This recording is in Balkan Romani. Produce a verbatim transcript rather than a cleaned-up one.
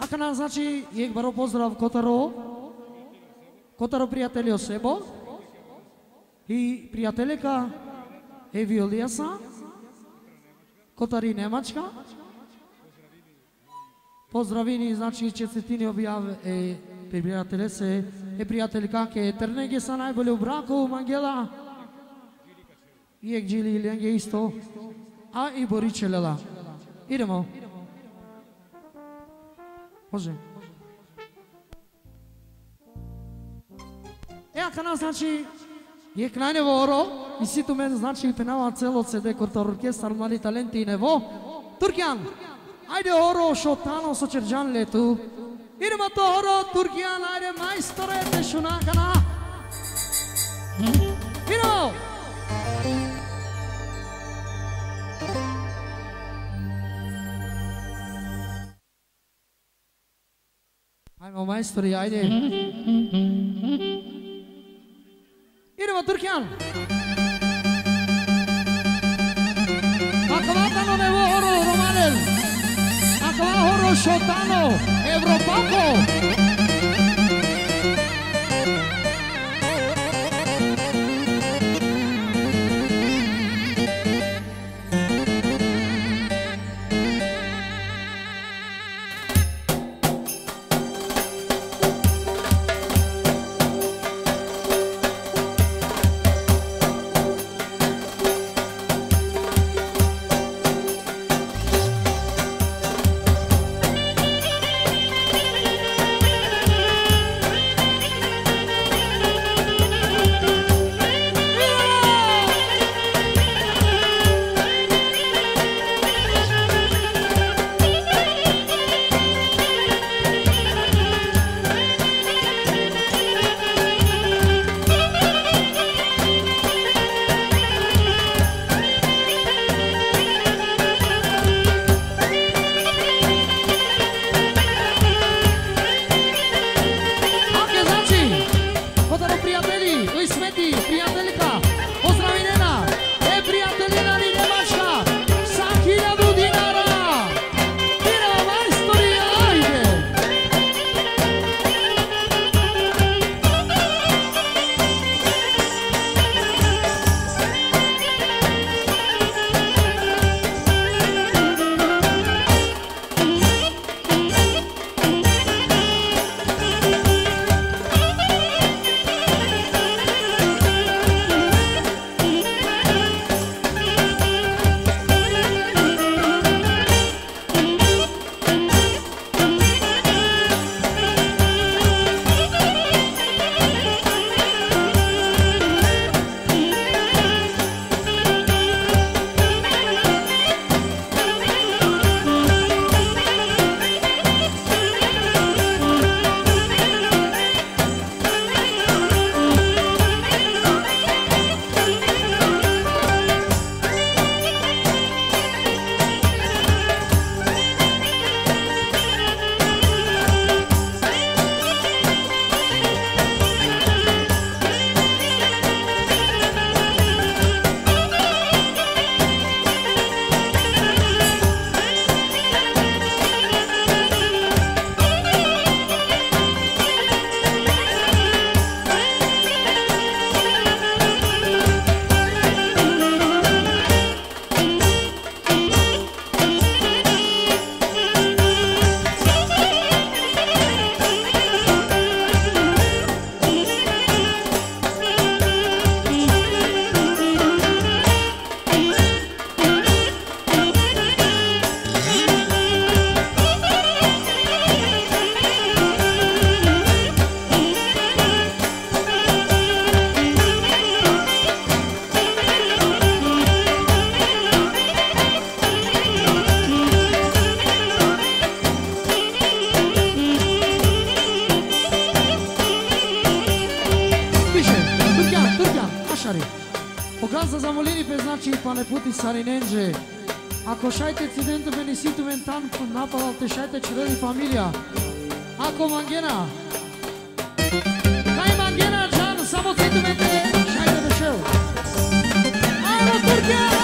Akana, znači, jekh baro pozdrav kotaro, kotaro prijateljo Sebo i prijateljka e Violijasa, kotari Nemačka. Pozdravini, znači, čestitini objav e prijateljese, e prijateljkake e Ternege, sa najbolje u braku, mangela. I jekh džili lenge isto, a i Boriće lela. Idemo. Može. E, akana, znači, jekh najnevo horo, isi tumen, znači, penava celo C D kotaro orkestar Mladi talenti nevo. Turkjan, ajde horo Šotano so čerđan le tu. Idemo to horo, Turkjan, ajde majstore, te šuna akana. Idemo! Ajmo, majstori, ajde. Idemo, Turkjan. Akava tano nevo horo, Romanel. Akava horo Šotano, Evropako. Ake, znači, kotaro prijatelji, o Ismeti, prijateljka, pozdravinena, e prijateljina ni Nemačka, sa hiljadu dinara. Idemo, majstori, ajde. Više, Turkjan, Turkjan, ašari. O gazda zamolini pe, znači, pane puti sarinenđe. Ako šaj te ciden tumen, isi tumen than napalal, te šaj te čerel i familija. Ako mangena, kaj mangena džan, samo ciden tumen te šaj te bešel. Ajmo, Turkjan!